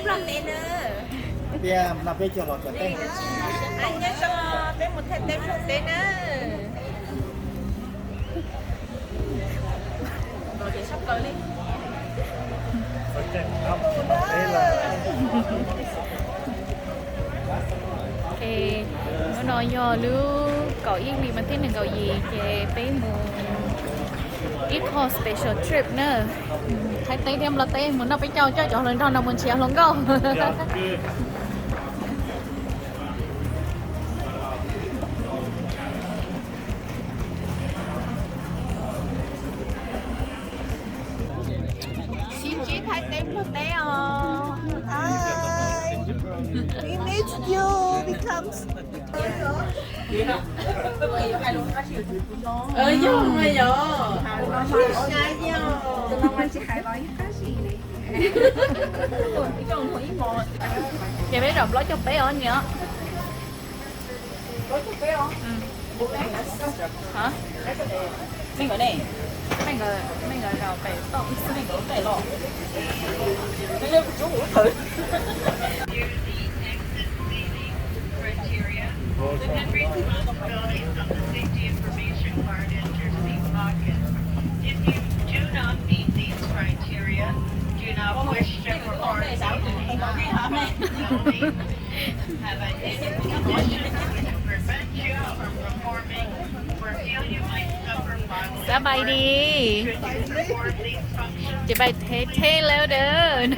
Nplog teb na. Tias no peb cov los cov teb. Nyob zoo, peb mus thaij teb Nplog teb na. Hnub no yog lub kaum ib hlis mas thib nees nkaum yim ces peb mus ib qho special trip na. Thaij teb thiab Nplog teb, mus noj peb caug, coj cov hluas nraug no mus nrhiav hluas nkauj. Sib ntsib thaij teb Nplog teb os. Hi, we missed you. We come. Yog mas yog. Ces peb zaum plaub caug peb os niam. Hả? Mej nkawd ne? Mej nkawd, mej nkawd zaum pem toj xwb, mej nkawd pem los. Mej lej kuv tub kuv thawv. Xab bai di. Ces bai theb theb lawm dawb.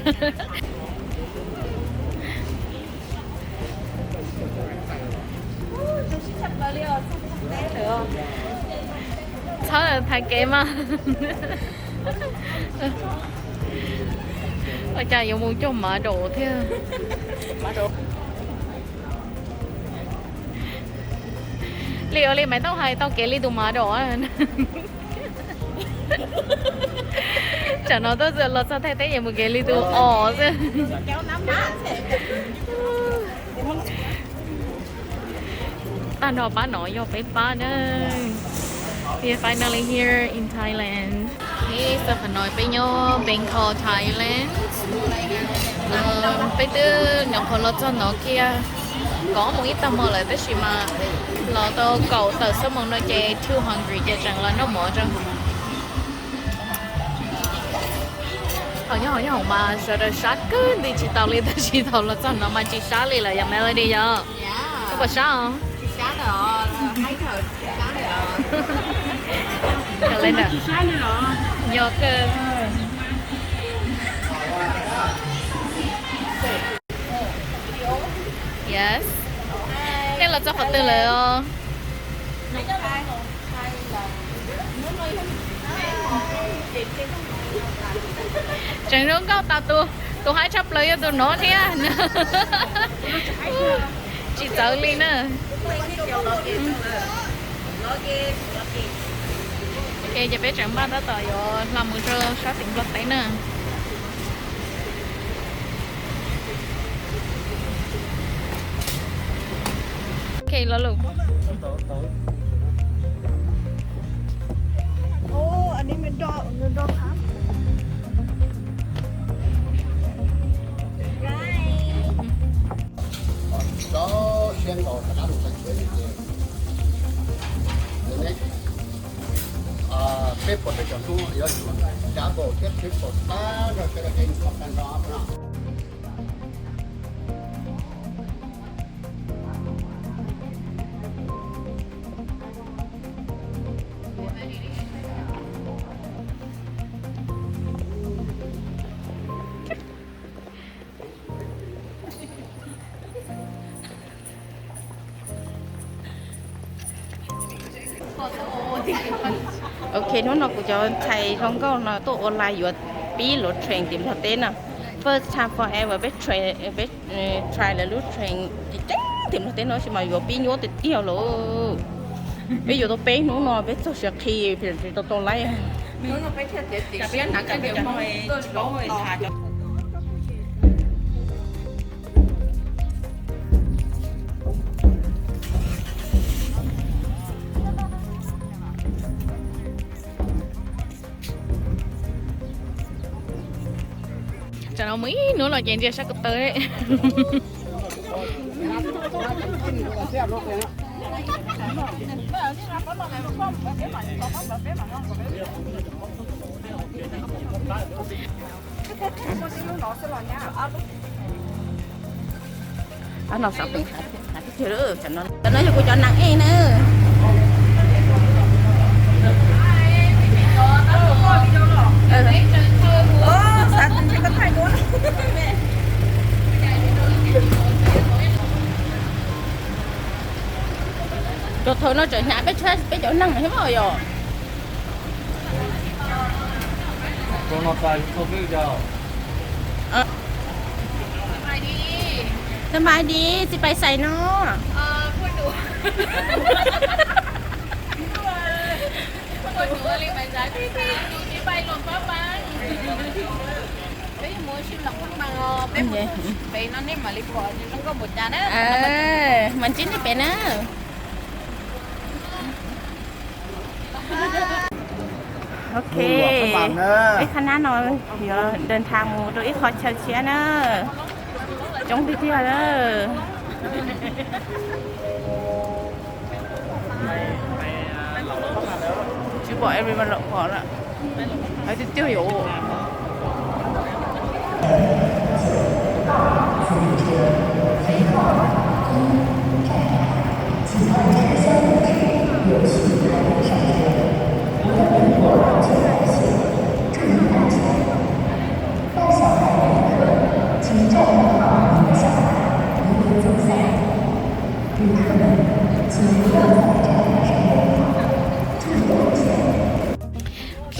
Txhob thaiv kev mas. Ua cas yuav mus coj mav dom thiab. Li ua li Maiv Tooj hais tau kev li tus mav dom. Tsam no tuaj los txog Thaib teb yeej mus kev li tus os xwb. Tag nrho pab no yog peb pab na. We are finally here in Thailand. Xav qhov no peb nyob Bangkok, Thailand. Peb twb nyuam qhuav los txog no kiag, kaum ob moos ib tag hmo lawm tab sis mas los tau kaum tawm xuab moos no ces too hungry ces tseem los noj mov tso. Thaum nyob hauv nyob hauv mas sawv daws sab kawg nti tsis tau li tab sis thaum los txog no mas tsis sab li lawm yog Melody yog. Koj puas sab os? Yog kawg. Yes. Nej los txog qhov twg lawm os? Tseem zoo nkauj tas tus, tus haib tshaj plaws yog tus no thiab. Tsis txawv li na. Ok, ces peb tseem npaj tab tom yuav hla mus rau sab tim Nplog teb na. Ok, lo lus. Peb puas rau cov hnub yuav tsum double thiab triple tag nrho sawv daws es kom tag nrho no. Ok, hnub no kuv cov ntxhais hluas nkauj no tuaj ua line yuav pib luv train tim Nplog teb no. First time forever peb try, peb try lawv lub train ceev ceev tim Nplog teb no tab sis mas yuav pib nyuaj tiag tiag lawm. Peb yuav tau peb hnub no peb txog siav qhi tsis tau tau laib. Tsam no Mus ib hnub los ces ntsia sab ko taw. Los xav pem hav thiab, cov no yog kuv cov nas ej na. Cov thaum no tseem hnyav peb tshab peb cov neeg thiab mas yom. Sab mais di tsis pais xais no. Ok, peb qhab nab no yuav dim thav mus rau ib qho chaw tshiab na. Coob tiag tiag na. Tsis pom everyone lawm qhov lawm. Tiag tiag yuav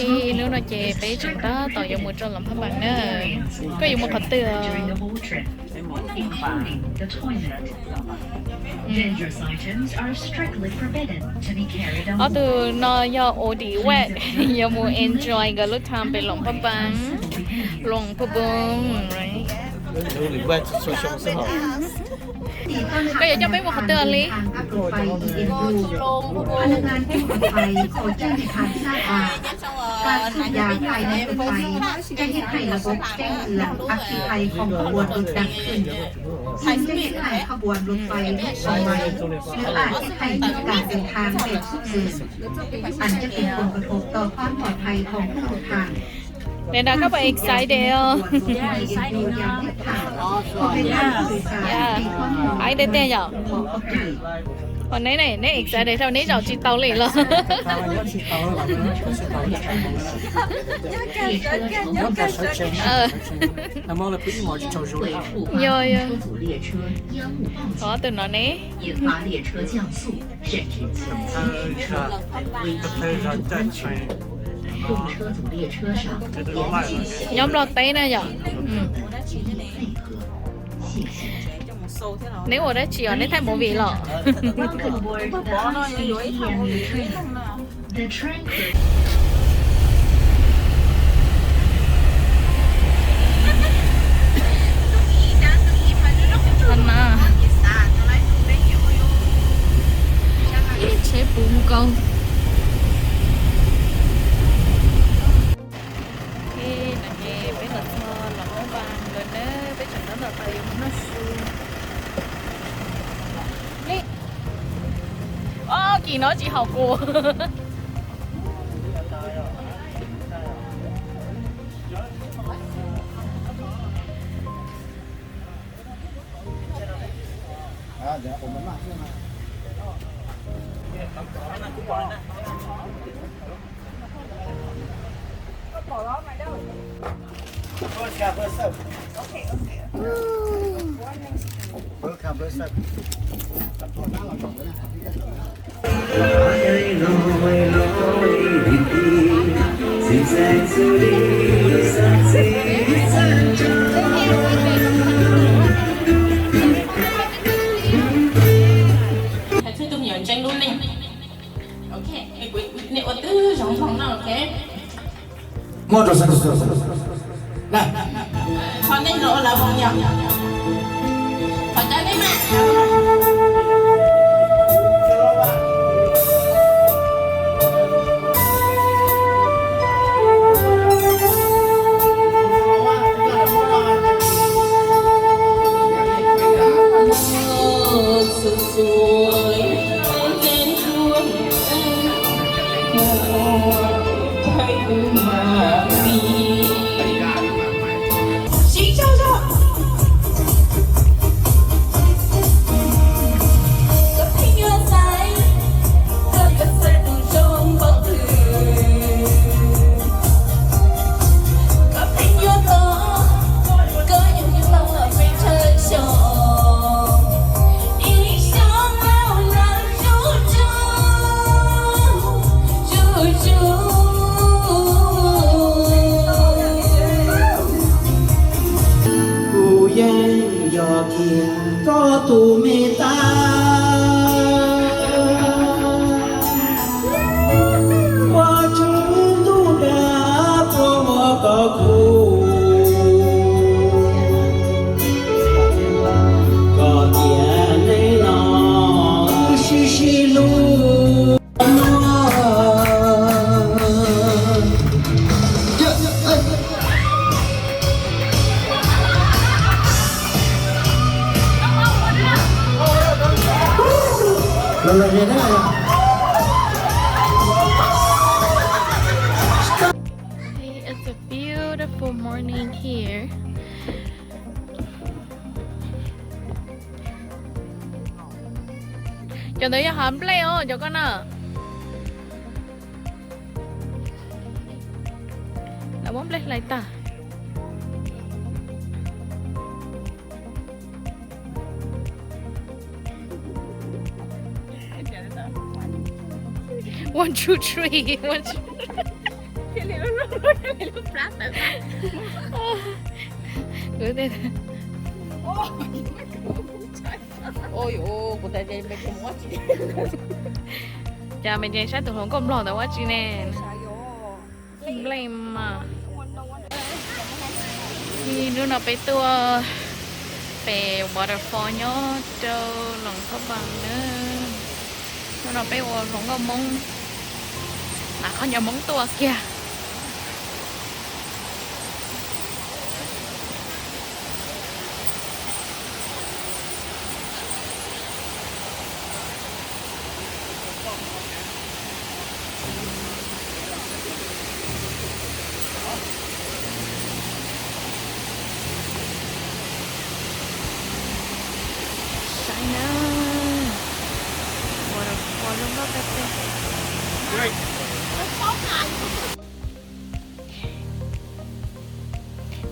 Ib hnub no ces peb tseem tab tom yuav mus rau Luang Prabang na. Koj yuav mus qhov twg? Ob tug no yog Udi Wet, yuav mus enjoy nkawd lub time pem Luang Prabang. Luang Prabang. Koj yuav coj peb mus qhov twg li? การสูบยาภายในรถไฟ จะเฮ็ดให้ระบบแจ้งเตือนอัคคีภัยของขบวนรถดังขึ้น ซึ่งจะเฮ็ดให้ขบวนรถไฟล่มลงไป หรืออาจเฮ็ดให้หยุดการเดินทางแบบฉุกเฉิน อันจะเป็นผลกระทบต่อความปลอดภัยของผู้โดยสาร Nè nè, koj puas excited os? Yeah, excited tiag yom. Ua neb ne, neb excited thaum neb zaum tsis tau li los? Yog, yog. Ob tug no ne. Nyob Nplog teb na yom. Neb ua dab tsi os, neb thaij movie los? Ib tsheb puv nkaus. Ok, no ces peb los txog Luang Prabang lawm na, peb tseem tab tom yuav mus noj su. Li, o, kis no tsis haum kuv. Thaum twg tus me nyuam ntseeg lub neej, nej ua twb zoo zoo no, ok. Muab rau sab, sab, sab, sab. Qhov nej los ua lawv hmoov yom? Qhov cov nej mas. Koj tus me tab, ua tshav ntuj dav, ua koj khuv, koj tias neej no wb sib sib hlub. It's a beautiful morning here. Cov ntawd yog hav nplej os cov ko na. Lawv muab nplej hlais tag. One, two, three. One, two. Ua, kuv tas me tsis muab tsis. Cas me ntsees saib tus hluas nkauj nplog ntawd ua tsi ne? Nplej mas. Hnub no peb tuaj pem waterfall nyob rau Luang Prabang na. Hnub no peb ua hluas nkauj Hmoob, mas qhov nyuag Hmoob tuaj kiag. Saib na, ua rau pom zoo nkauj tag tag.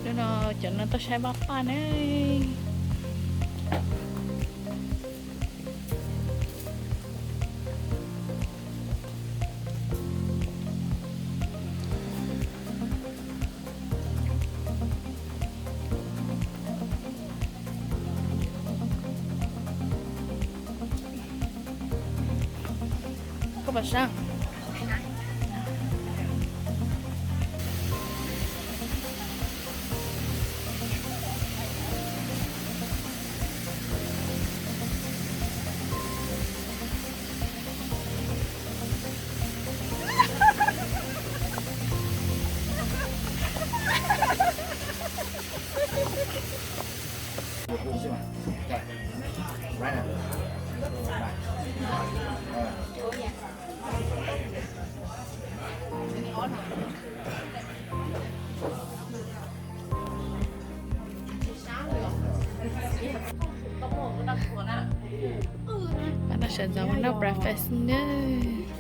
Hnub no cov no tuaj saib vaj paj na. Koj pom sav. Pab no sawv ntxov mus noj breakfast nawb.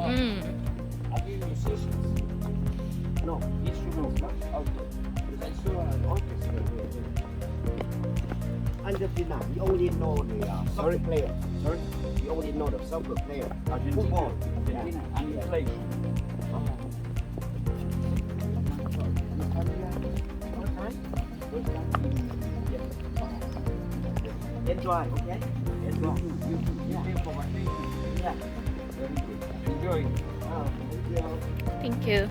Mm. No, instruments, not outfit. Because I saw an orchestra here. Argentina, we only know the uh, soccer player. Sorry? We only know the soccer player. Argentina. Football. Argentina. Yeah. And you play. Oh. Enjoy, okay? Enjoy. You too, you too. You stay for vacation. Yeah. Very good. Enjoy. Ah, thank you. Thank you.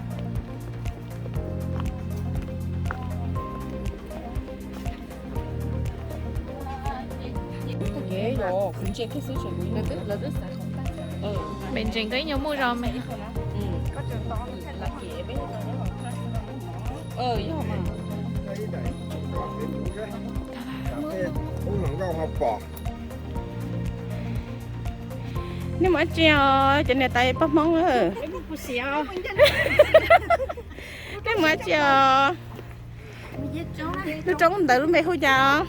Pem ntsees koj ib nyuag muj zog me. Nej mus dab tsi os cov niam tais poj Hmoob? Nej mus dab tsi os? Lub roob ntawd lub npe hu cas os?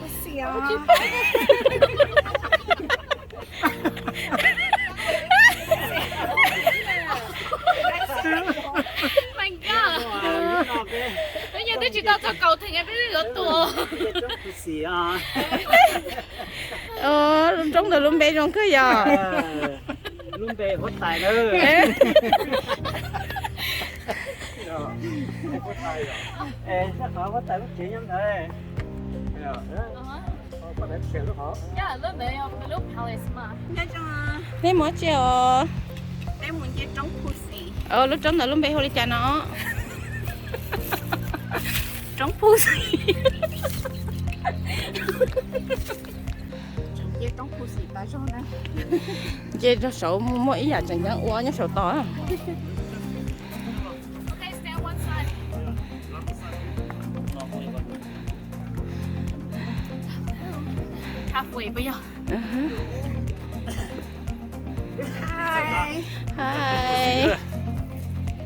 Peb twb tsis tau txog kaum theem peb twb yuav tuag. Lub roob ntawd lub npe zoo kawg yog. Npe huab tais na. Huab tais, huab tais lub tsev nyob ntawd. Neb mus tsi os? Lub roob ntawd lub npe hu li cas no? Roob Phuj Xim. Nce rau saud muaj ib yam tseem ceeb ua nyob saum tod. Hais,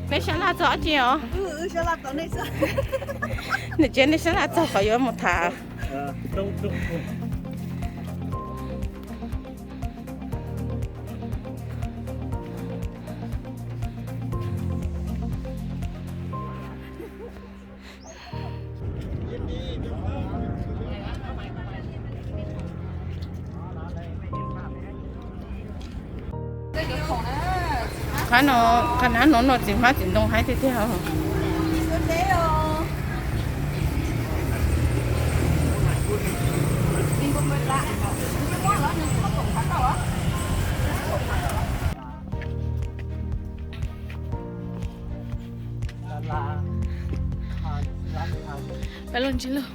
neb sab laj txog dab tsi os? Nws tsev nej sab laj txog qhov yuav mus tham. Qhov no, qhov no no txiv hmab txiv ntoo haib tiag tiag. Peb los ntsis lug.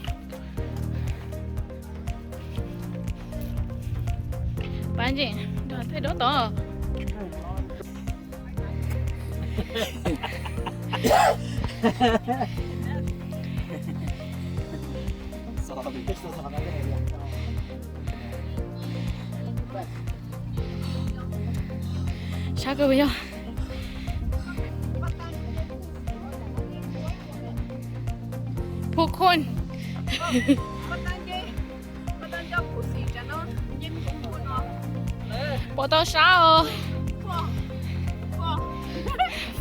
Pab ntsis, nrog tej dab tod. Sab kawg yog. Phu khun. Puas tau sab os?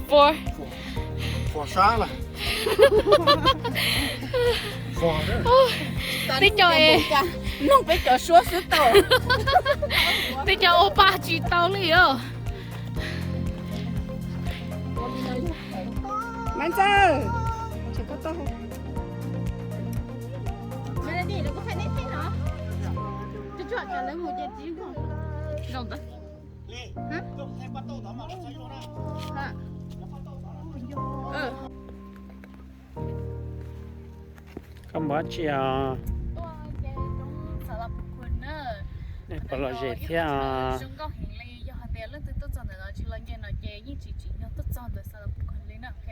Four. Four sab lawm. Four. Tib co es, nug peb cov suab xwb tau. Tib co ua paj tsis tau li os. Maiv Ntxawg, tseem koj tau. Zoo ntawd. Koj mus dab tsi os? Nej puas lom zem thiab? Zoo nkauj heev li, yog hais tias leej twg tuaj txog ntawm no tsis los nce no ces yeej tsis tsim nyog tuaj txog ntawm Xalas Pus Khos li na, ok?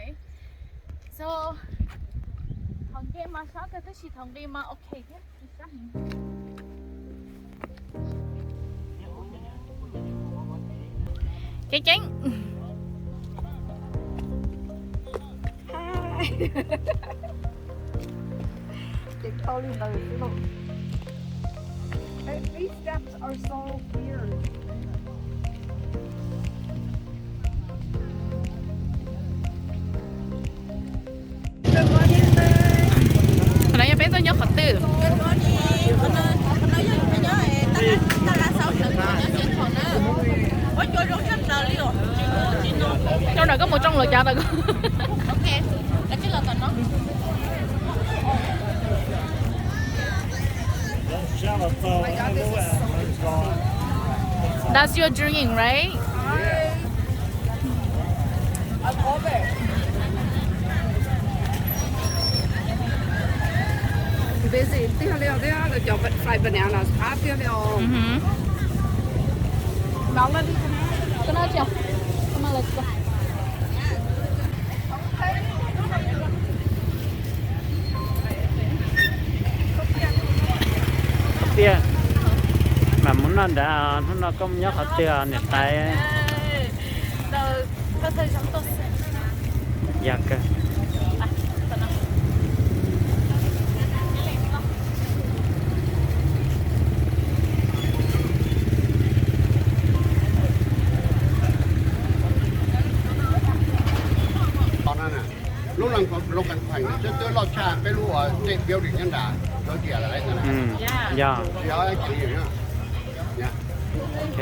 So, thaum nce mas sab kawg tab sis thaum nqis mas ok thiab, sab heev. Ceev ceev. Ceev tau li ntawd xwb lauj. These steps are so weird. Qhov no yog peb tuaj nyob qhov twg? Rau nram koj mus rooj los cas ntawm koj. That's your dream, right? Busy tiag li os thiab, lawv cov fry banana qab tiag li os. Tiag, mam mus noj nrad, hnub no koj mus nyob qhov twg niam tais? Yog kawg. Lub Logan Point twb loj tshaj peb lub tej building nyob nram Georgia lawm. Yog. Ok.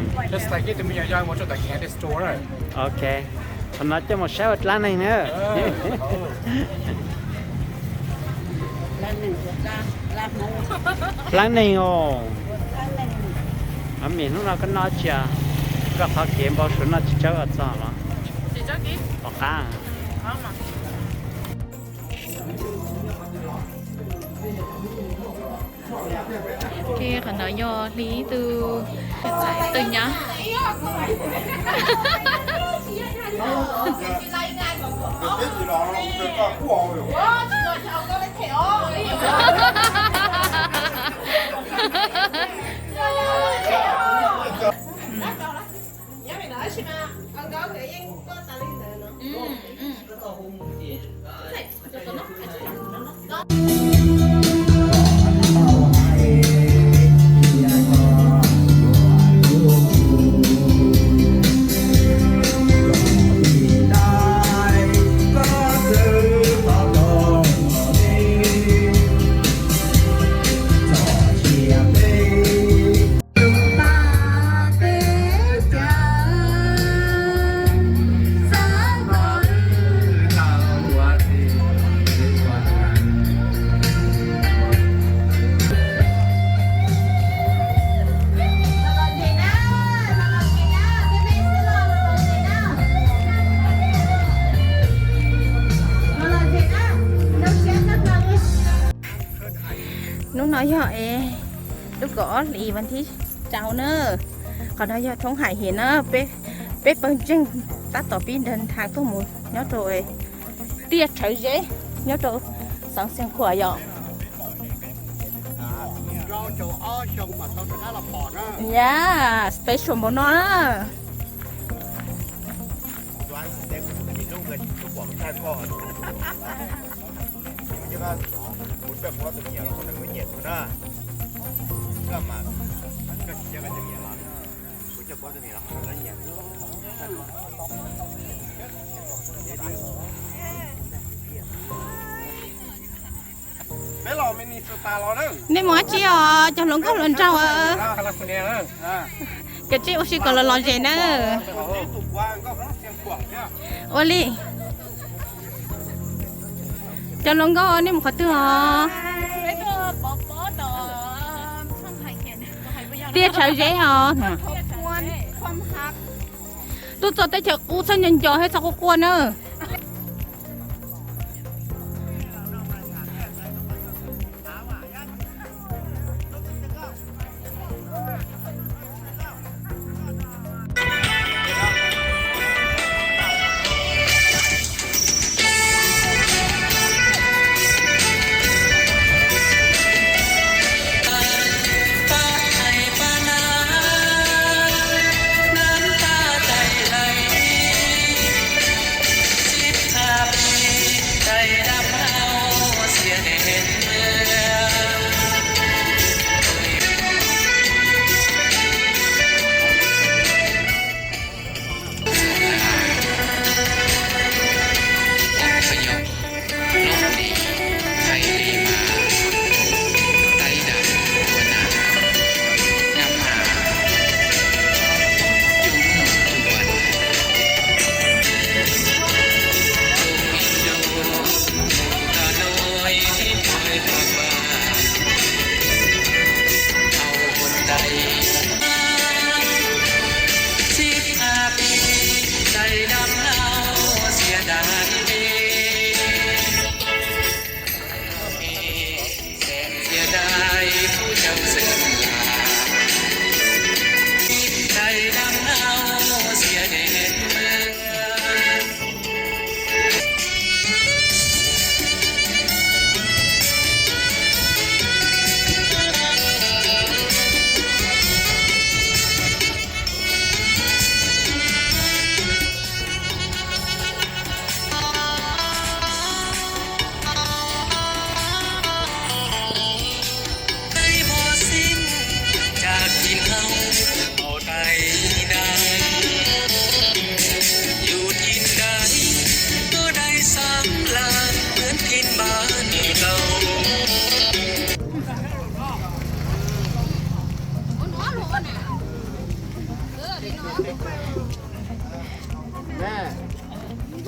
Just like it, tus me nyuam yog mus rau tom candy store. Ok. Qhov no coj mus saib ua dlaab neeg na. Dlaab neeg os. Ob mim hnub no koj noj tsi? Koj qhov kev npau suav noj tsis tsawg txog los? Tom qab. Qhov no yog hli ib tug ntxhais tub nyab. Hnub no yog es lub kaum ob hlis vas thib rau na. Qhov no yog thoob Hais Hiav na, peb pawg ntseeg tab tom pib nrawg nthav tuaj mus nyob rau tiaj Rhawv Zeb nyob rau xeev Xeev Khuam yom. Yog special npaum no na. Nej mus dab tsi os cov hluas nkauj hluas nraug? Kav tsij ua si kom los lom zem na. Ua li. Cov hluas nkauj nej mus qhov twg os? Tiaj Rhawv Zeb os. Tuaj txog teb chaws qub txhob nco nco thiab txhob quaj quaj na.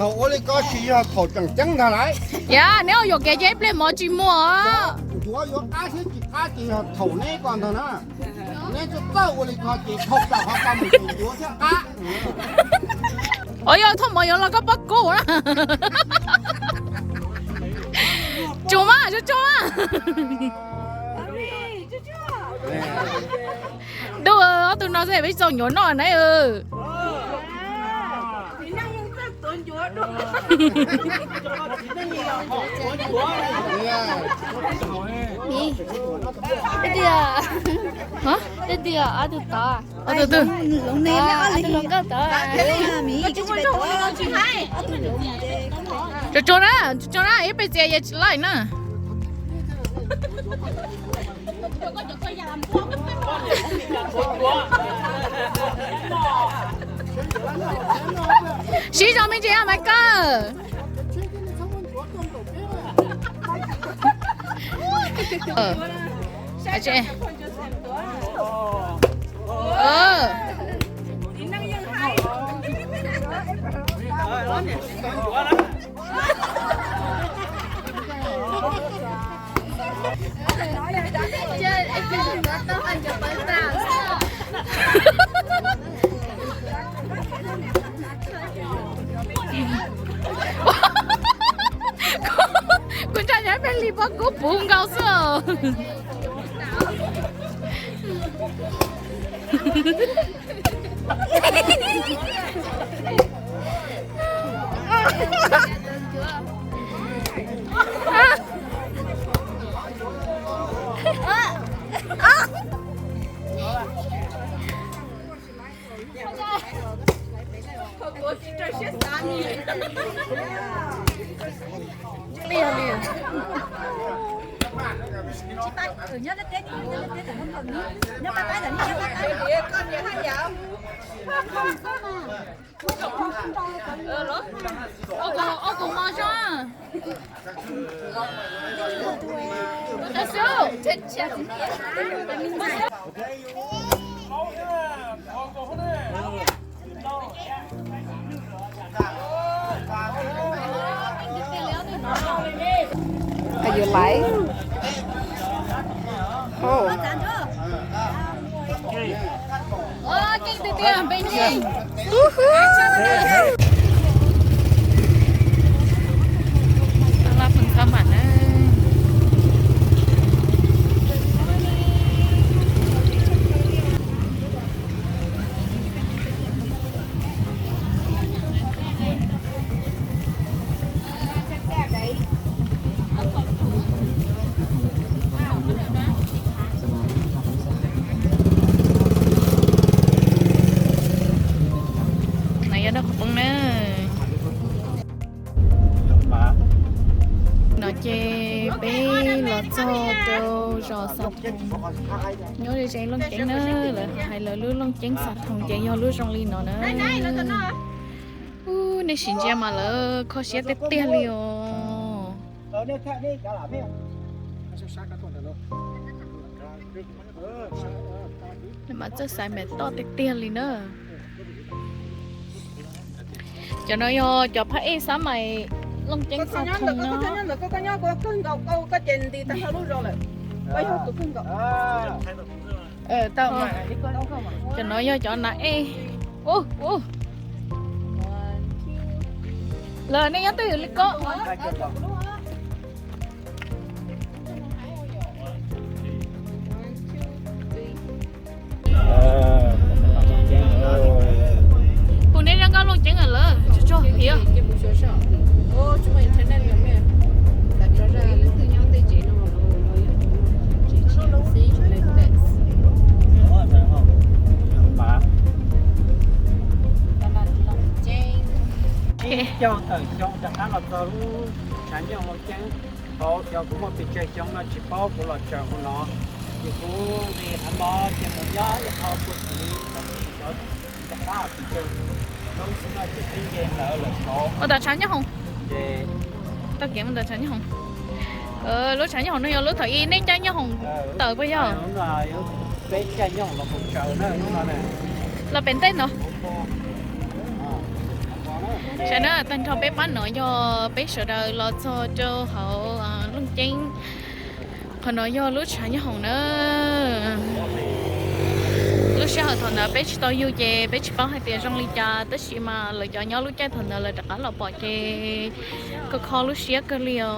Ua li ko tsis yog thaum tseem ceeb ntag lauj. Yog neb ua yuam kev ces ib pliag mov tsis muaj. Ncuav yuav qab thiab tsis qab ces yog thaum neb ko ntag na. Neb txawj txawj ua li ko ces thaum kawg qhov ko mus ces ncuav thiab qab. Ua yog thaum mov yuav los koj pab kuv na. Tsuag mas, tsuag tsuag mas. Dub, ob tug no xwb peb tsis txaus ncuav noj na. Hov, twb tias ob tug tod, ob tug twg? Ob tug hluas nkauj tod. Tsuag tsuag na, tsuag tsuag na, ib pliag txias yog tsis laij na. Sib zog me ntsis Maiv Kawj. Kuv ntshai yog peb li pob kub puv nkaus xwb os. Are you live? Oh. Tab laj pheej txhob mam na. No yog dab qhov poob na. No ces peb los txog rau zos Xav Thoos, nyob ze Looj Ceeb na. Lawv hais lawv lub Looj Ceeb Xav Thoos ces yog lub zoo li no na. Ub, nej sim ntsia mas lawv kho siab tiag tiag li os. Mas txawj xaiv mas toj tiag tiag li na. Cov no yog cov phab ej xab mais Looj Ceeb Xav Thoos no. Cov no yog cov nas ej. Lawv nej nyob twj ywm li ko. Kuv neb zoo nkauj Looj Ceeb lawm tsuag tsuag thiab. Ib caug tawm xyoo rov qab los txog lub tshav nyooj Looj Ceeb. Thaum xyov kuv muaj pes tsawg xyoo no tsis paub, kuv los tsaws hauv no, ces kuv nqis qhov no ces mus nyob ib qho puag tim, xyov rov qab pes tsawg xyoo no ces peb nce ntawd lawm tod. Ua tau tshav nyob hoom. Ces tau kev mus ntawm tshav nyob hoom. Lub tshav nyob hoom no yog lub thaum ub nej coj nyob hoom tawm puas yog? Peb coj nyob hoom los tsaws na, los pem ntej no. Sawv daws, tag nrho peb pab no yog peb sawv daws los txog rau hauv Looj Ceeb. Qhov no yog lub tshav nyob hoom na. Lub sij hawm thaum ntawd peb tsis tau yug ces peb tsis paub hais tias zoo li cas, tab sis mas lawv cov nyob lub caij thaum ntawd lawv rov qab los pom ces kho kho lub siab kawg li os.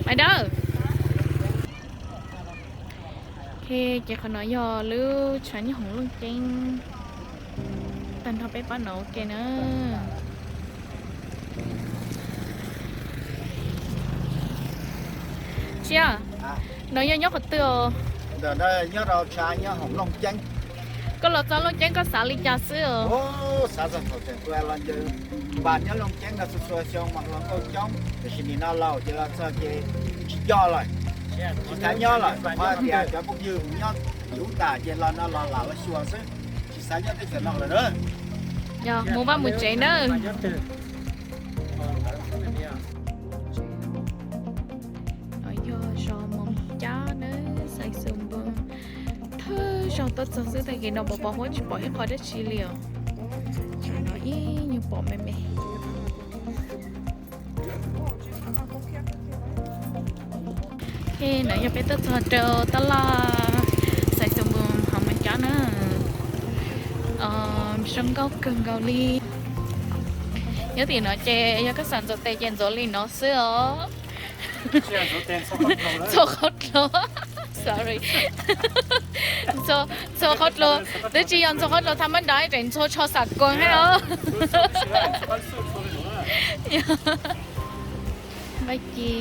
Pais dawb. Ok, ces qhov no yog lub tshav nyob hoom Looj Ceeb. Tag nrho peb pab no ua ke na. Tsis yog, no yog nyob qhov twg os? Ntawm no nyob rau tshav nyob hoom Looj Ceeb. Koj los txog Looj Ceeb koj xav li cas xwb os? Xav txog thaum tseem tua los ncaws npas nyob Looj Ceeb no txhua txhua xyoo mas hluas nkauj coob, tiam sis nim no laus ces los txog ces tsis nco lawm, tsis xav nyob lawm, rau qhov tias cov phooj ywg nyob tim ub tas ces los no los lam los xyuas xwb, tsis xav nyob teb chaws no lawm na. Yog mus vaj mus tsev nawb. No yog zos Moos Cab nawb, Xais Xus Npoo. Thawj zaug tuaj txog xwb tag kis no pos pos huab tsis pom ib qho dab tsi li os. Tsam no ib nyuag pom me me. Ok, no yog peb tuaj txog rau taj laj Xais Xus Npoo hauv Moos Cab na. Zoo nkauj kawg nkaus li. Nyob tim no ces yog koj xav ntxuav tes ces ntxuav li no xwb os. Ntxhua qhov dlua. Sorry. Ntxhua qhov dlua. Twb tsis yog ntxhua qhov dlua tha mab nrad, tseem ntxhua tsho xam koos thiab os. Nqaij ci,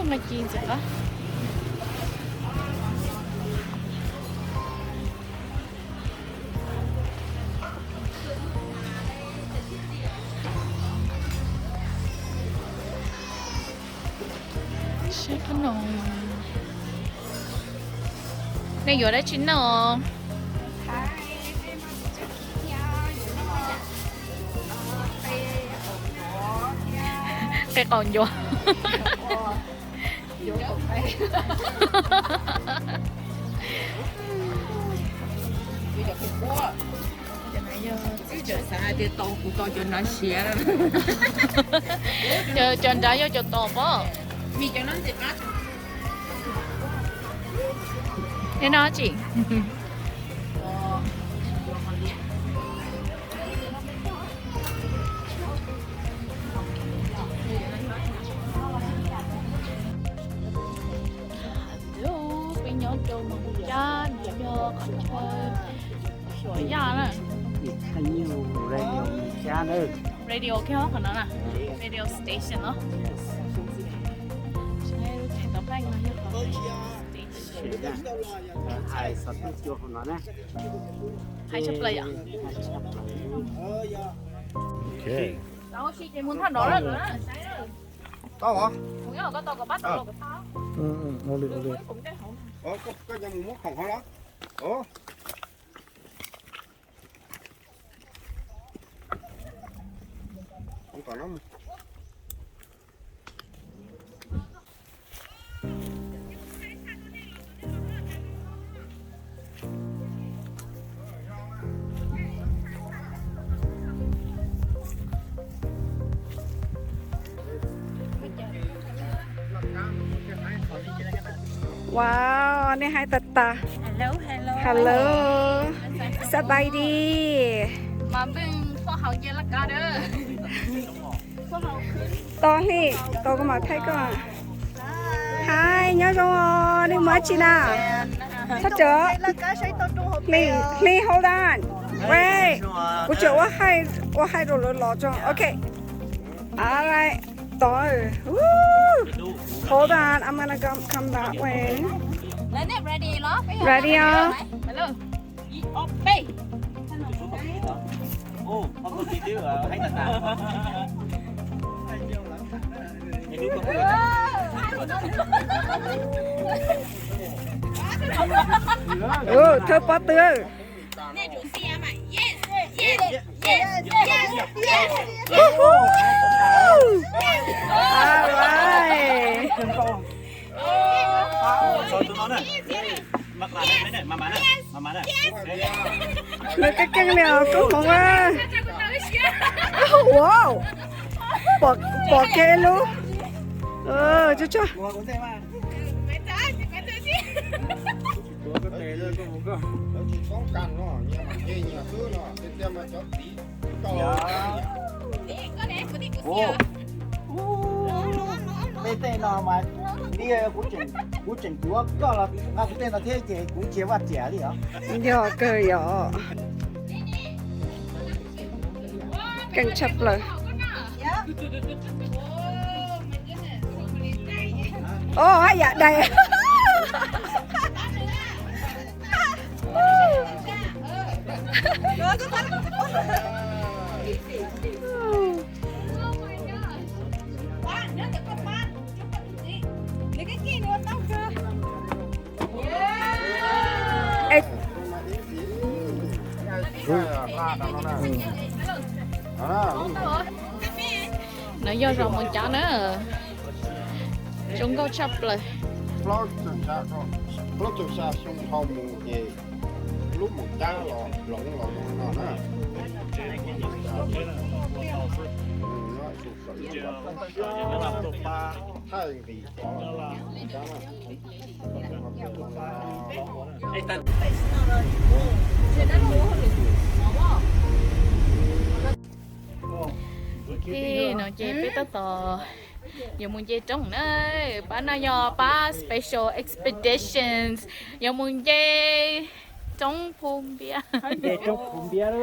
nqaij ci ntxim qab. Saib qhov no, nej yuav dab tsi noj? Qe qaum ncuav. Xav hais tias tau kuv tau cov nrad siav. Cov nrad yog cov tom pob. Nej noj tsi? Peb nyob rau Moos Cab, nyob qhov chaw Suav Yaj na. Radio kiag qhov no na, radio station no. Thaij tau paj no yog qhov station. Hais tshaj plaws yom. Tau, mus thaj no lawm na. Tau os. Mus nyob koj tau kom pab tau los kom tau. Ua li, ua li. Koj, koj mus muab khoom hov los. Wow, nej hais tas tas. Hello, hello. Hello. ສະບາຍດີ. ມາເບິ່ງພວກເຮົາເຢັນລະກາເດີ. តោះ Lee, tau kuv mam thaij koj. Hi, nyob zoo os, nej mus dab tsi na? Thaj Cawv, Lee, Lee, hold on. Wait, kuv tseem ua hais, ua hais rau lawv los tso. Ok. Alright, tau. Woo. Hold on, I'm gonna come, come that way. Ready os. Ú, thawj pob tw. Woohoo! All right. Lawv keej keej li os, koob hmoov a. Wow, pom kev lub. Tsuag tsuag. Tej tej no mas, kuv tseem, kuv tseem tuav koj los nqa kuv tej no thiab ces kuv ntsia vaj tiam li os. Yog kawg yom. Keej tshaj plaws. Ov, haj yam dais. No yog zos Moos Cab na. Zoo nkauj tshaj plaws. Plaub caug xya xyoo dhau mus ces lub Moos Cab los hloov los no na. Thaij nqis. Ces no ces peb tab tom yuav mus nce roob na. Pab no yog pab special expeditions, yuav mus nce roob Phu Npiab. Nce roob Phu Npiab.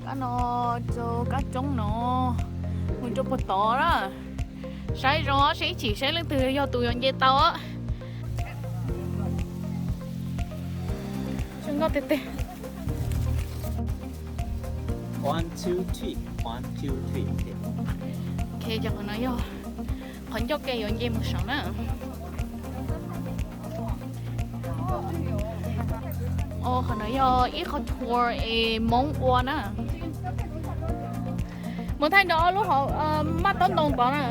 Kab no rau kab roob no, mus rau puag tod na. Saib zoo seb ib chim saib leej twg yog tus yuav nce tau. Zoo nkauj tiag tiag. One, two, three. One, two, three. Ok, cov qhov no yog qhov ncauj ke yuav nce mus saud na. Qhov no yog ib qho tour es Hmoob ua na. Mus thaij nrog ob lub hauv maj taub ntoo tod na.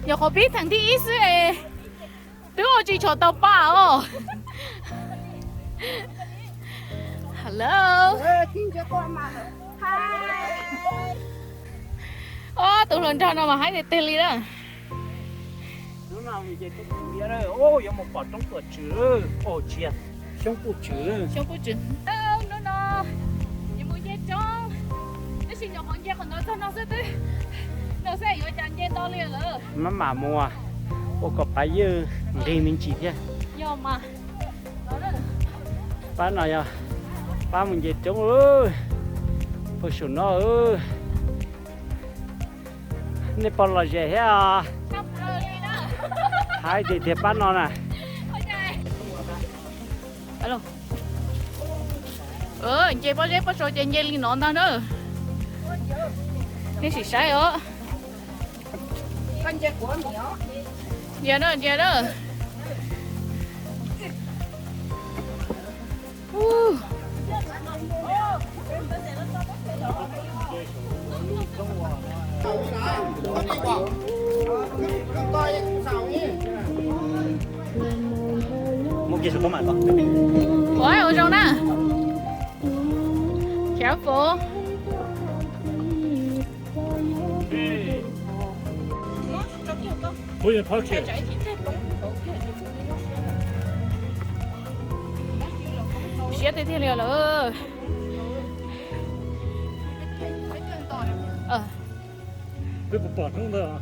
Nyuam qhuav pib theem thib ib xwb es twb ua tsis tshua tau paj os. Hello. Ob tug hluas nraug no mas haib tiag tiag li na. Yuav mus pom roob Tuam Tswv, Xyoob Puj Tswv. Xyoob Puj Tswv. Hnub no yuav mus nce roob, tab sis nyuam qhuav nce qhov ntawd txog no xwb twb, no xwb yuav cas nce tau li lawm. Maj mam mus ua kom pab ywj nqig me ntsis thiab. Yog mas. Pab no yog pab mus nce roob, puag saum no. Nej pom lom zem thiab os. Haib tiag tiag pab no na. Nce pob zeb pob zos ces nce li no ntag na. Nej sim saib os. Ntsia na, ntsia na. Ua ua zoo na. Careful. Siab tiag tiag li lawm. Twb pom pom roob ntawd.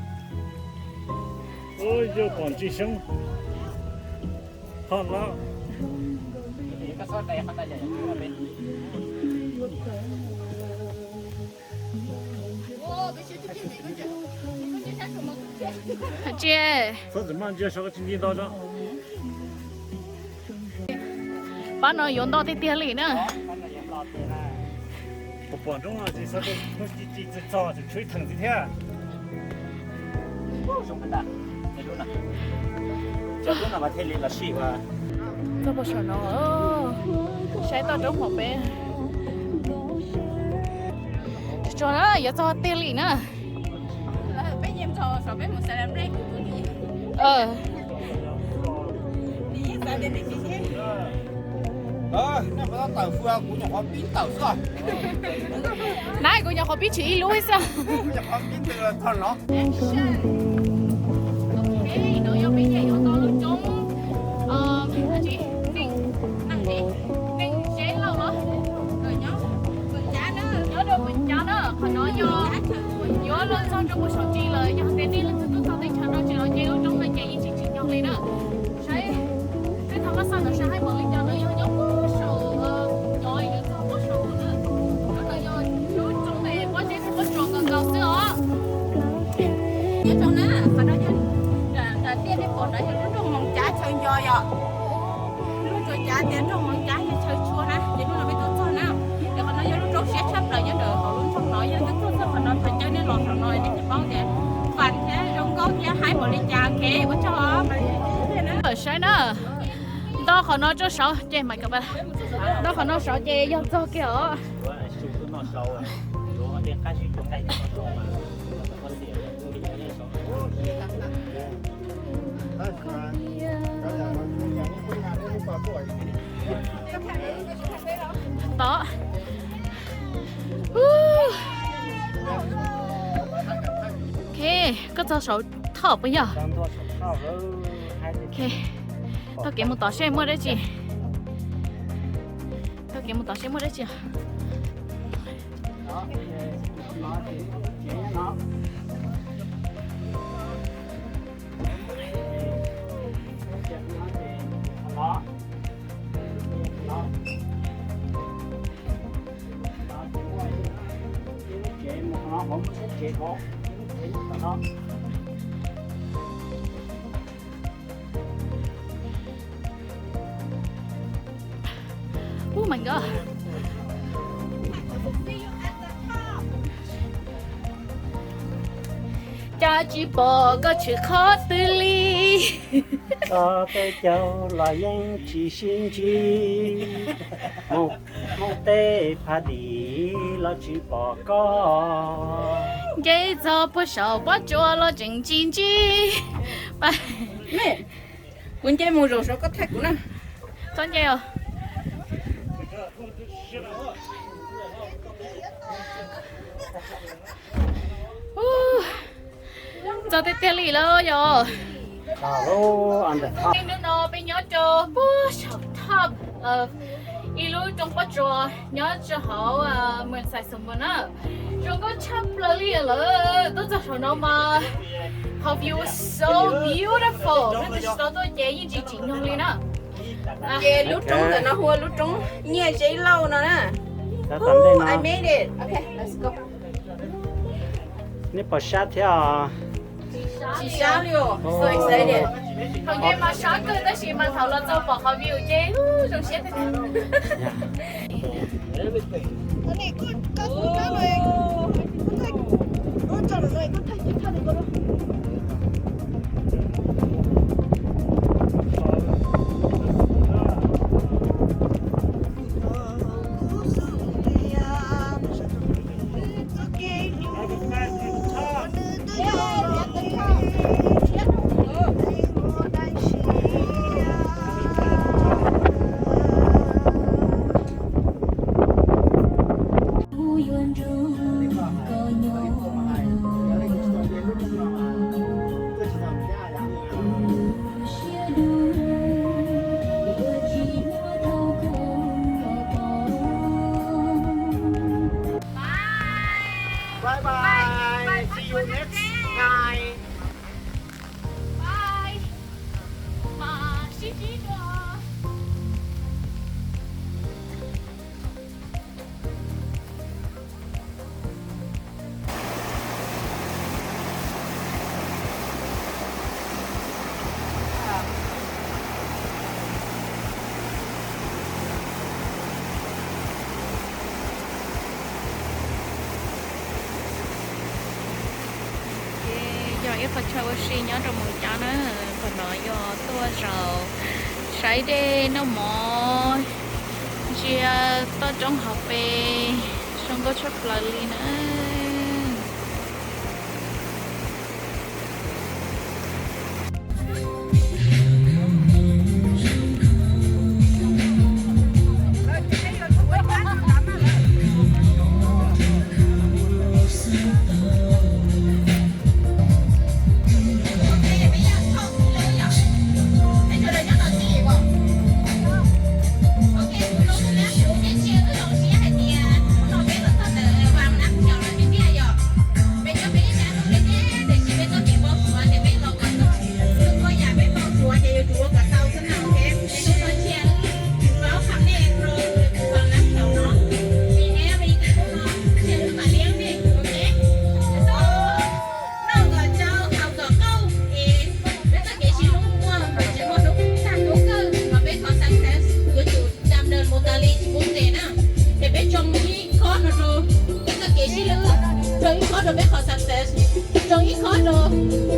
Ua yog pom ntsis xyoob ho lawm. Tsis, txhob txwm maj ntsia saib koj tsis nti ntau tso. Pab no yuav nto tiag tiag li na. Pom pom nroob no ces xov tooj tsis txog tseem tshuav ib theem ntxiv thiab. Txog puag saum no, saib toj roob hauv peb. Tsuag tsuag na, yuav txog tiag li na. Na, kuv nyuam qhuav pib tshwm ib lub xwb. No yog peb nyiam yuav tau lub roob, neeg zeb lauj los, nyob rau Pus Cas na, qhov no yog yuav luag txog rau puag saum tsev lawm, yog tias nej leej twg tuaj txog teb chaws no tsis los nce lub roob no ces yeej tsis tsim nyog li na. Saib, tej thaum pab xav ntawm saib haib npaum li cas no yog nyob puag saum, nyob yuav txog puag saum na. Lub no yog lub roob pob zeb pob tsuas nkaus nkaus xwb os. Nyob rau na, qhov no yog tiaj nej pom no yog lub nroog Moos Cav chaw nco yom. Lub nroog Cav tias nroog Moos Cav yog chaw tshua na, ces lub no peb tuaj txog na. Ces qhov no yog lub roob siab tshaj plaws nyob ntawm hauv lub nroog no, yog nej tuaj txog qhov no thov caw nej los saum no nej thiaj paub tias fun thiab zoo nkauj thiab haib npaum li cas. Ok, ua tsaug os. Saib na, nto qhov no rau saud ces, nto qhov no saud ces yog txog kiag os. Tod. Ok, koj txog saud thoj puas yog? Ok, taug kev mus tom seb muaj dab tsi. Taug kev mus tom seb muaj dab tsi. Oh my God. Cas tsis pom koj tshwm qhov twg li. Txog tej caug los yeej tsis sib ntsib, mus tej phav dim los tsis pom koj. Nce txog puag saum pob tsuas los tseem tsis ntsib. Kuv nce mus zaum saud koj thaij kuv na. Txhob nce os. Txog tiag tiag li lawm yog. Hnub no peb nyob rau puag saum top ib lub roob pob tsuas nyob rau hauv Moos Xais Xos Mus na. Zoo nkauj tshaj plaws li lawm, tuaj txog saum no mas qhov view was so beautiful, nej twb tsis tau tuaj ces yeej tsis tsim nyog li na. Ces lub roob ntawm no hu ua lub roob Nyiaj Zeb Lauj no na. I made it. Okay, let's go. Nej pom sab thiab os. Tsis sab li os, so excited. Thaum nce mas sab kawg tab sis mas thaum los txog pom qhov view ces zoo siab tiag tiag. Peb qhov chaw ua si nyob rau Moos Cab na, qhov no yog tuaj zaum saib dej noj mov, ntsia toj roob hauv pes, zoo nkauj tshaj plaws li na. Ces peb tsoo ib khob no rau peb txoj kev sib hlub, tsoo ib khob rau peb qhov success, tsoo ib khob rau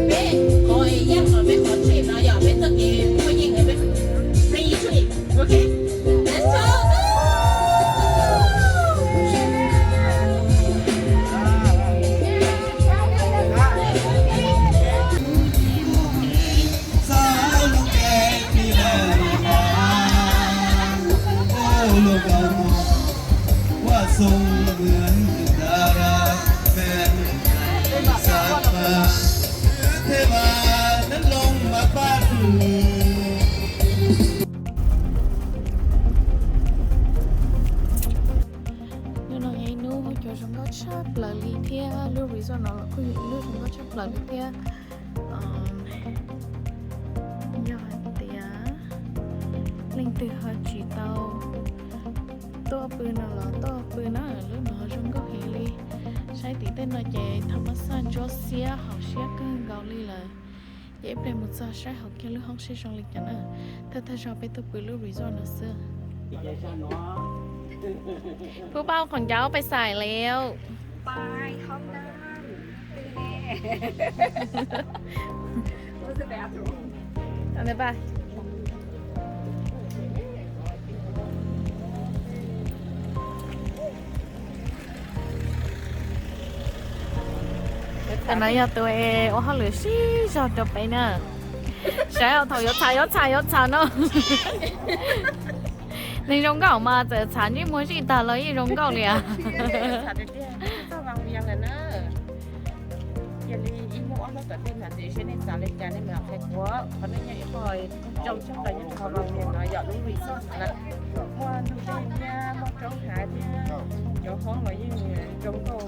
peb qhov yaj los peb qhov trip no yog peb txoj kev muaj yeej peb free trip, ok? Let's go! Hnub no yog ib hnub cov zoo nkauj tshaj plaws li thiab lub resort no los kuj yog ib lub zoo nkauj tshaj plaws li thiab. Yog hais tias leej twg ho tsis tau tuaj pw no los tuaj pw na, lub no zoo nkauj heev li. Saib tim tej no ces thaj mab xaj ntsuab xiab haum siab kawg nkaus li lawm. Ces ib pliag mus txog saib hauv kiag lub hoob seb zoo li cas na. Thawj thawj zaug peb tuaj pw lub resort no xwb. Pub pab khoom ncaub pais xais lawm. Tus no yog tus ua hauj lwm sib zog rau peb na. Saib thaum yuav txham yuav txham yuav txham no. Neeg zoo nkauj mas txawm txham ntsej muag zij tag los yeej zoo nkauj li as. Cia li ib hnub ob hnub tom ntej mas ntxiv seb nej xav li cas nej mam qhia kuv. Qhov no yog ib qho zoo tshaj plaws nyob rau hauv Vaj Vias no yog lub resort na. Muaj ntug dej thiab muaj roob hav thiab cov hoob los yeej zoo nkauj.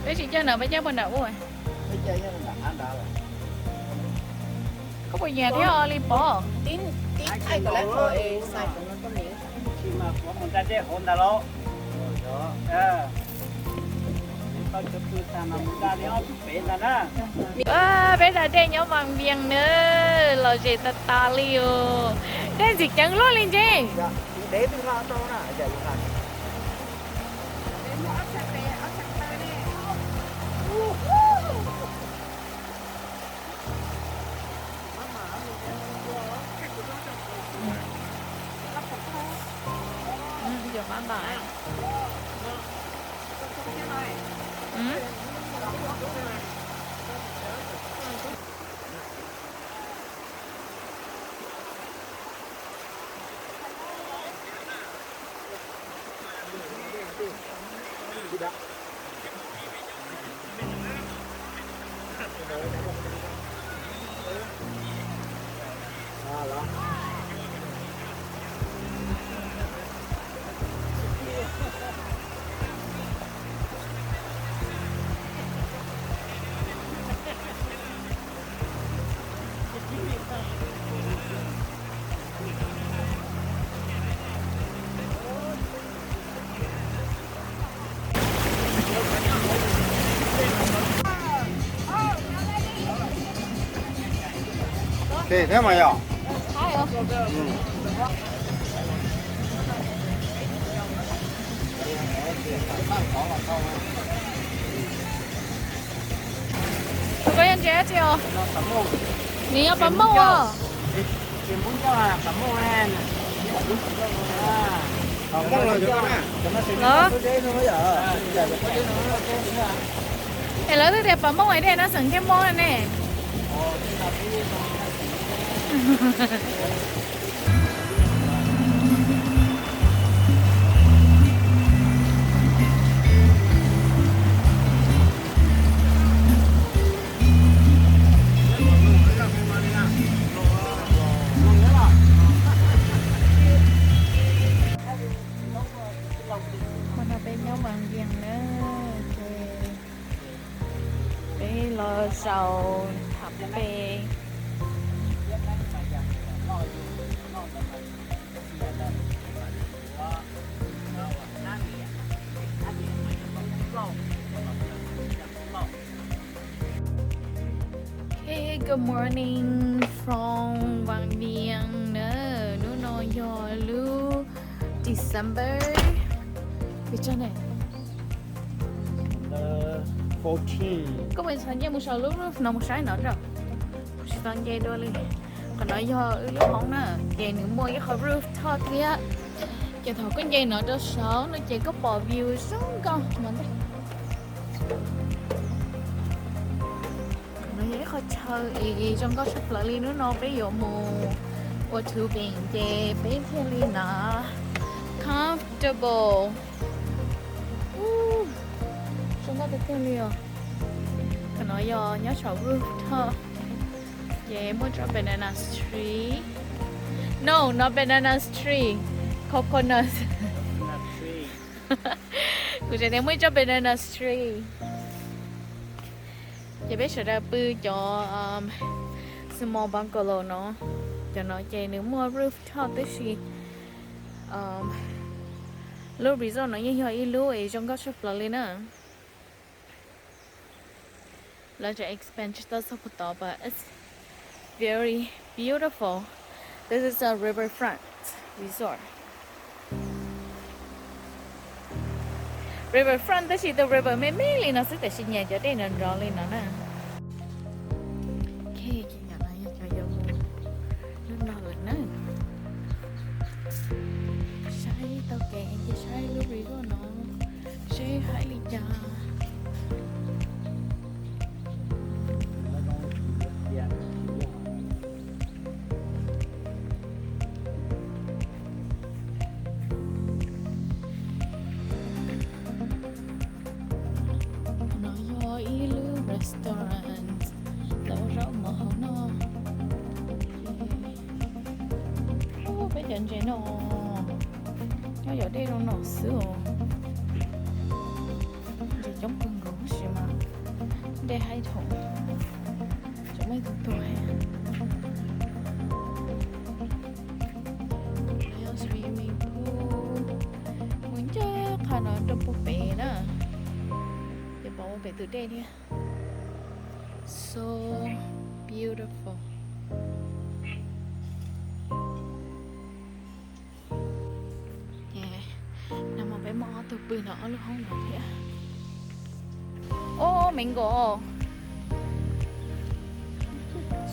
Peb tsis caij no, peb caij puag nram ub. Koj puas nyiam thiab li pov? Peb da dej nyob Vaj Vias na, lom zem tas tas li os. Dej ntxim ceev luaj li ntse. Thiab mas yog. Koj yog ntses dab tsi os? Nws yog pas mooj os. Los, es lawv twb tias pas mooj es dej no xeem thiab mob ne. Ua no peb nyob Vas Vias na, ces peb los zaum tham pem. Hey, good morning from Vas Vias na. Hnub no yog lub December. Pes tsawg ne? Koj puas xav nce mus saum lub roof no mus saib no rau? Kuv tsis tau nce dua li. Qhov no yog wb lub hoob na, ces nws muaj ib qhov rooftop thiab. Ces thaum koj nce no rau saud no ces koj pom view zoo nkauj no ntag. Qhov no yog ib qho chaw es zoo nkauj tshaj plaws li. Hnub no peb yuav mus ua tubing ces peb thiaj li na comfortable. Zoo nkauj tiag tiag li os. Qhov no yog nyob saum rooftop. Ces muaj tsob banana tree. No, not banana tree. Coconut. Kuv tseem tias muaj ib tsob banana tree. Ces peb sawv daws pw cov small bungalow no. Cov no ces nws muaj rooftop tab sis lub resort no yeej yog ib lub es zoo nkauj tshaj plaws li na. Lawv tseem expand tsis tau txog puag tod, but it's very beautiful. This is a riverfront resort. Riverfront tab sis tus river me me li no xwb tiam sis nyias cov dej nrov nrov li no na. Ok, ces no yog cov yuav mus lub no lawm na. Saib taug kev ces saib lub resort no seb haib li cas. No yog ib lub restaurant, lawv ua zaub mov hauv no. Peb cov ntses no nyob yos dej zoo no xwb os. Ntses coob kawg nkaus tab sis mas dej haib dhau, tseem muaj ib tug tuag thiab. Yog swimming pool, mus ncaj qha no rau puag pem na, ces pom ua pem tus dej thiab. So beautiful. Nag hmo peb muaj ob tug pw ntawm ob lub hoob no thiab. Ob, me nkaus.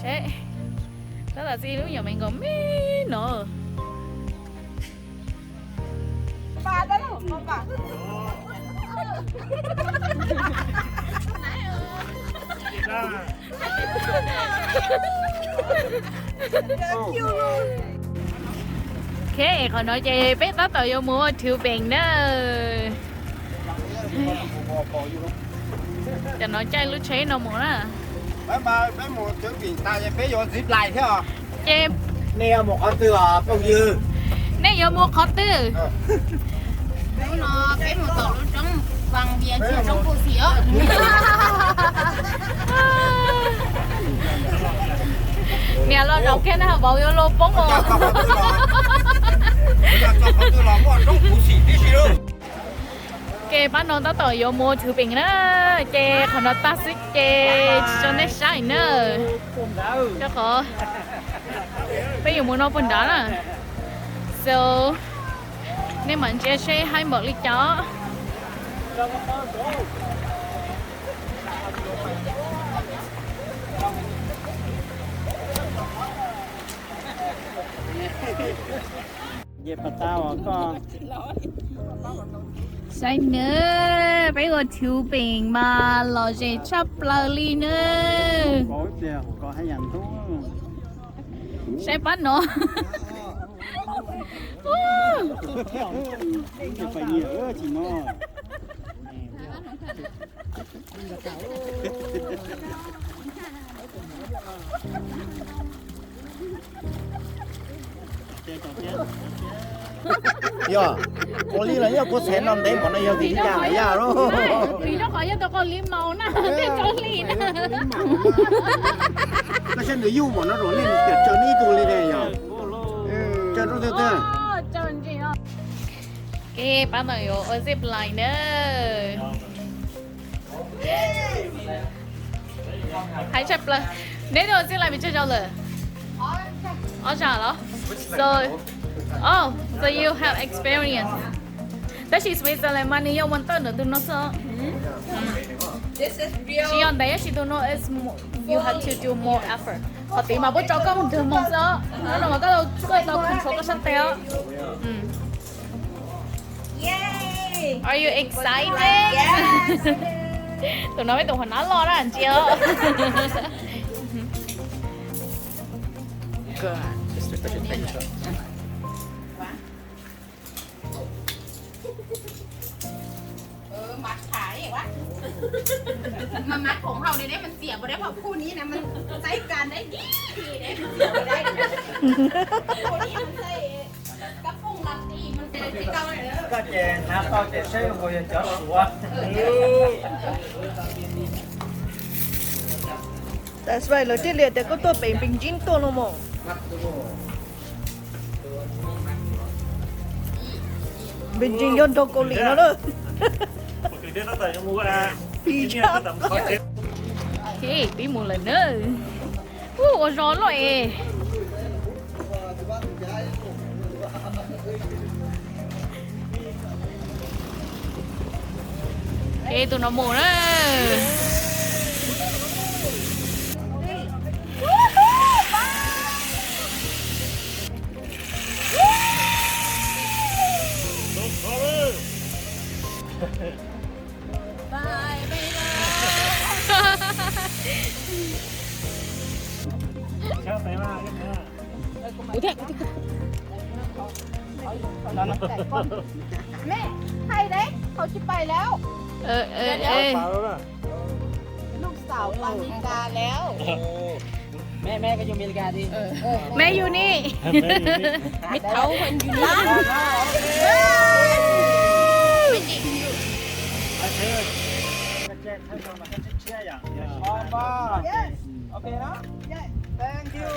Seb, tab tom txi lub nyuam me nkaus me no. Ok, qhov no ces peb tab tom yuav mus ua tubing na. Cov no caij lub tsheb no mus na. Peb mus tubing tas ces peb yuav zip line thiab os. Ces nej yuav mus qhov twg os phooj ywg? Nej yuav mus qhov twg? Hnub no peb mus tom lub roob Vas Vias, tsis yog roob Pus Xim os. Niam los zaum kiag na, vauv yuav luag poob os. Ces pab no tab tom yuav mus tubing na, ces qhov no tag xwb ces tsis tso nej saib na, rau qhov peb yuav mus no puag nrad na. So nej mam ntsia seb haib npaum li cas. Saib nawb, peb ua thiv peem mas lom zem tshaj plaws li nawb. Saib pab no. Yog, ua li los yog kua txhev no ntev npaum no yog vim li cas yaj lawm? Vim rau qhov yog tau qau li maus na, tej tau li na. Koj saib nws yuj npaum no rau nej tias tsawg ib tug li ne yog? Tsawg rau tiag tiag. Kev pab no yuav ua zip line na. Hais tshaj plaws. Neb twb ua zip line pes tsawg zaus lawm? Ob zaug los? So, oh, so you have experience. Tab sis Switzerland mas nws yog one third ntawm tus no xwb. Tsis yog ntev, tab sis tus no is mo-, you have to do more effort. Qhov tid mas puab tso koj mus nrwg moos xwb os. Hnub no mas koj tau, koj tau control koj sab tes os. Are you excited? Tus no peb tus hauv nab loj na ntsia os. Mas khoom hau li ne, mas xiam ua dab pha phu ni na, mas xaib kas dab di di ne, mas xiam ua dab pha phu ni, mas xaib kab pooj las ti mas xaib ti kau. Koj ces hnav tau ces saib ua yog cov Suav. Tas vaj lawv thiaj li tias koj tuaj pem Beijing tuaj no mos. Beijing yog nrog Kaus Lim no lawm. Pib mus lawm na. Ua zog loj es. Es tus no mus na. Ua thiab, ua thiab. แม่ ใครเด้ เขาจะไปแล้ว เออ เออ เดี๋ยว เออ ลูกสาวไปอเมริกาแล้ว แม่ แม่ก็อยู่อเมริกาดิ แม่อยู่นี่ ไม่เท่าคนอยู่นี่ ไม่จริงอยู่ Yes. Okay, no? Yes. Thank you.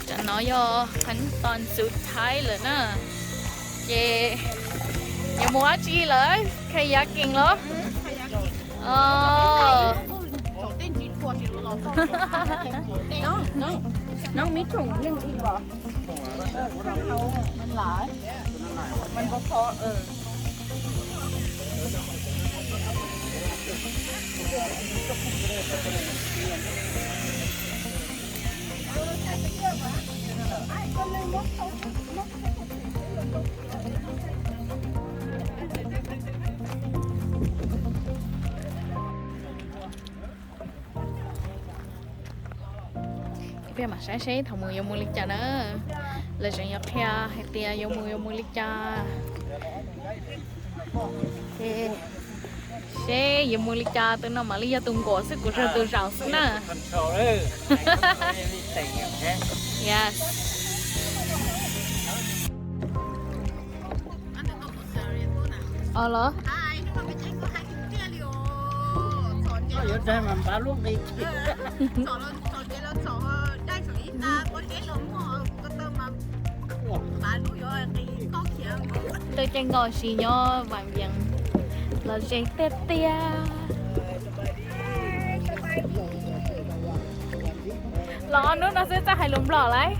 Tam no yog qhov tod xub thawj lawm na. Ces yuav mus dab tsi lawm? Kayaking los? Peb mam saib seb thaum mus yuav mus li cas na. Lawv tseem yuav qhia hais tias yuav mus yuav mus li cas. Seb yuav mus li cas, tus no mam li yog tus nkuas xwb, kuv yog tus zaum xwb na. Yes. Os los. Tau caij nkoj si nyob Vam Yees los ze tiag tiag. Los hnub no xwb txawj hais lus Nplog lauj.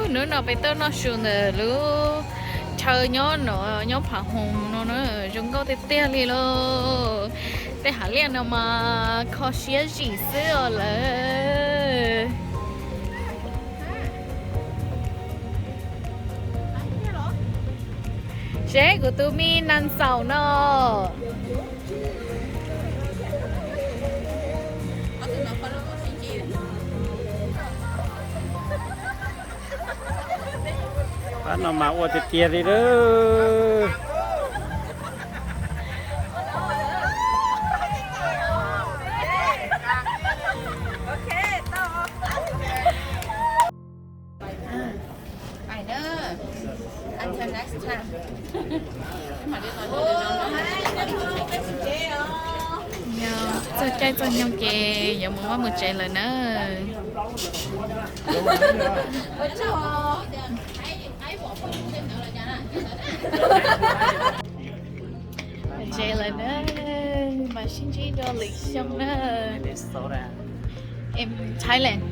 Hnub no peb tuaj noj su ntawm lub chaw nyob no, nyob Phav Hoos no na, zoo nkauj tiag tiag li lauj. Tej hav liaj no mas kho siab zim xwb os lawm. Seb kuv tus me nas ntxaum no. Pab no mas ua tiag tiag li lawm. Txog caij txog nyoog ces yuav mus vaj mus tsev lawm na. Tsev lawm na, mam sib ntsib dua lwm xyoo na. Em, Thailand.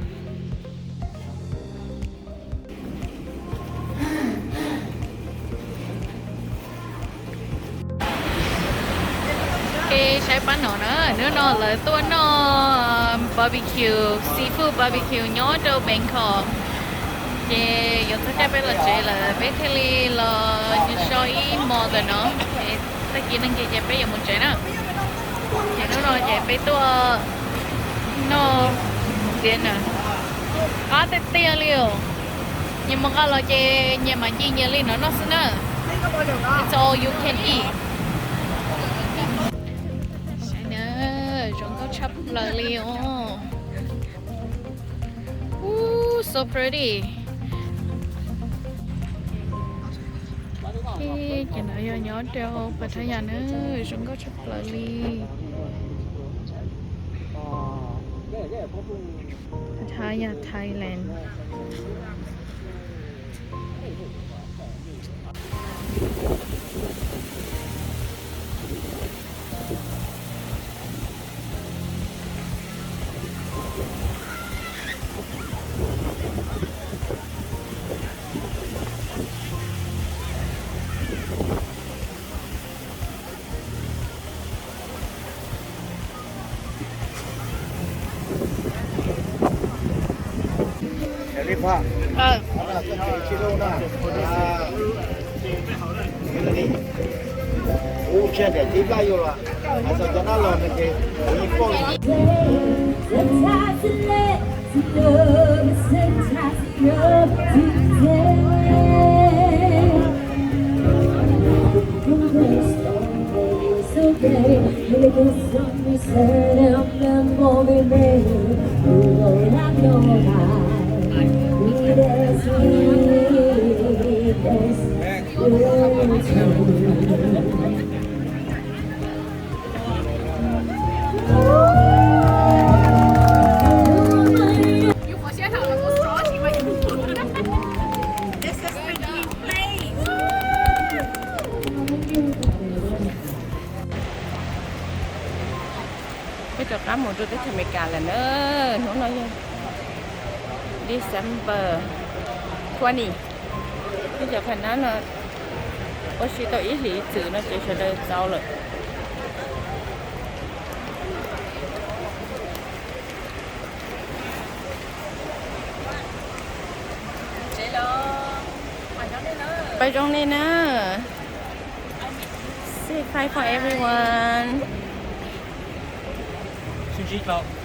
Ej, saib pab no na, hnub no lawv tuaj noj barbecue, seafood barbecue nyob rau Bangkok. Ces yuav txog caij peb los tsev lawm, peb thiaj li los so ib hmo ntawm no. Tag kis neeg ces ces peb yuav mus tsev na. Ces hnub no ces peb tuaj noj dinner, qab tiag tiag li os. Nyias mus nqa los ces nyias mam ncig nyias li no noj xwb na. It's all you can eat. Saib na, zoo nkauj tshaj plaws li os. Ooh, so pretty. Ces no yog nyob rau Pattaya na, zoo nkauj tshaj plaws li. Pattaya, Thailand. Peb rov qab mus rau teb chaws Amelikas lawm na. Hnub no yog December twenty. Peb cov qhas nab no ua si tau ib hlis txwm no ces sawv daws txaus lawm. Pais zoo nej na. Fry for everyone. Sib ntsib dlhau.